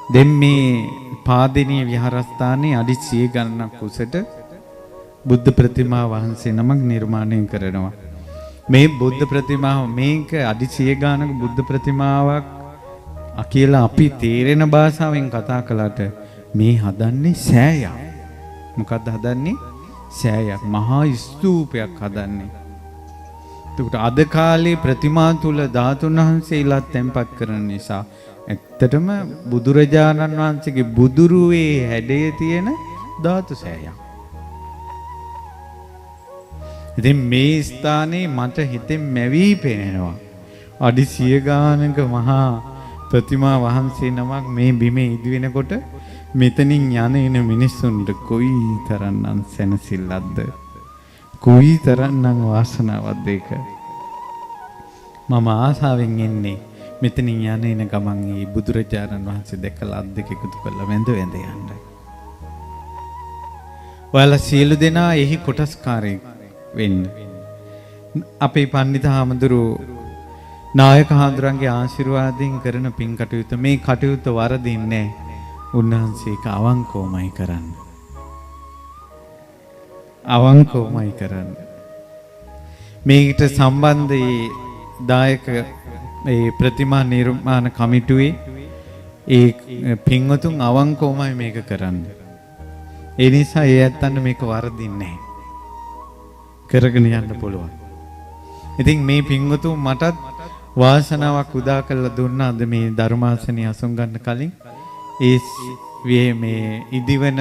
දැන් මේ පාදෙනිය විහාරස්ථානයේ අඩි 100 ගණනක් උසට බුද්ධ ප්‍රතිමා වහන්සේ නමක් නිර්මාණය කරනවා. මේ බුද්ධ ප්‍රතිමාව මේක අඩි 100 ගණනක බුද්ධ ප්‍රතිමාවක් කියලා අපි තේරෙන භාෂාවෙන් කතා කළාට මේ හදන්නේ සෑයක්. මොකද්ද හදන්නේ? සෑයක්. මහා ස්තූපයක් හදන්නේ. එතකොට අද කාලේ ප්‍රතිමා තුල ධාතුන් වහන්සේලා තැන්පත් කරන නිසා ඇත්තටම බුදුරජාණන් වහන්සේගේ බුදුරුවේ හැඩය තියෙන ධාතු සෑයක්. ඉතින් මේ ස්ථානේ මට හිතෙන් මැවී පෙනෙනවා. අඩි 100 ගානක මහා ප්‍රතිමා වහන්සේ නමක් මේ බිමේ ඉදි වෙනකොට මෙතනින් යන එන මිනිස්සුන්ට කොයි තරම්නම් සැනසෙල්ලක්ද, කොයි තරම්නම් වාසනාවක්ද ඒක. මම ආසාවෙන් ඉන්නේ මෙතනින් යන එන ගමන් මේ බුදුරජාණන් වහන්සේ දැකලා අත් දෙක එකතු කරලා වැඳ වැඳ යන්න. ඔයාලා සියලු දෙනා එහි කොටස්කාරයෙක් වෙන්න. අපේ පණ්ඩිත හාමුදුරුවෝ නායක හාමුදුරන්ගේ ආශිර්වාදයෙන් කරන පින් කටයුතු, මේ කටයුත්ත වරදින්නේ නැහැ. උන්වහන්සේ ඒක අවංකවමයි කරන්නේ. අවංකවමයි කරන්නේ. මේකට සම්බන්ධ ඒ දායක ඒ ප්‍රතිමා නිර්මාණ කමිටුවේ ඒ පින්වතුන් අවංකවමයි මේක කරන්නේ. ඒ නිසා ඒ ඇත්තන්ට මේක වරදින්නේ නැහැ. කරගෙන යන්න පුළුවන්. ඉතින් මේ පින්වතුන් මටත් වාසනාවක් උදා කරලා දුන්නා අද මේ ධර්මාසනිය අසුන් ගන්න කලින් ඒ මේ ඉදිවන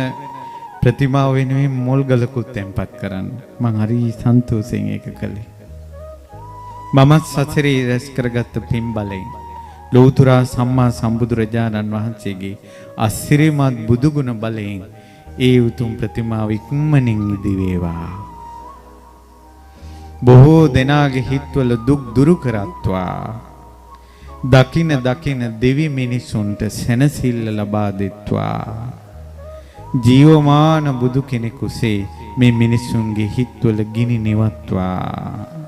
ප්‍රතිමාව වෙනුවෙන් මුල් ගලකුත් තැන්පත් කරන්න. මං හරි සන්තෝෂයෙන් ඒක කළේ. මමත් සසරේ රැස් කරගත්ත පින් බලයෙන් ලෝතුරා සම්මා සම්බුදුරජාණන් වහන්සේගේ අසිරිමත් බුදුගුණ බලයෙන් ඒ උතුම් ප්‍රතිමාව ඉක්මනින් ඉදි වේවා. බොහෝ දෙනාගේ හිත්වල දුක් දුරු කරත්වා. දකින දකින දෙවි මිනිසුන්ට සැනසෙල්ල ලබා දෙත්වා. ජීවමාන බුදු කෙනෙකුසේ මේ මිනිසුන්ගේ හිත්වල ගිනි නිවත්වා.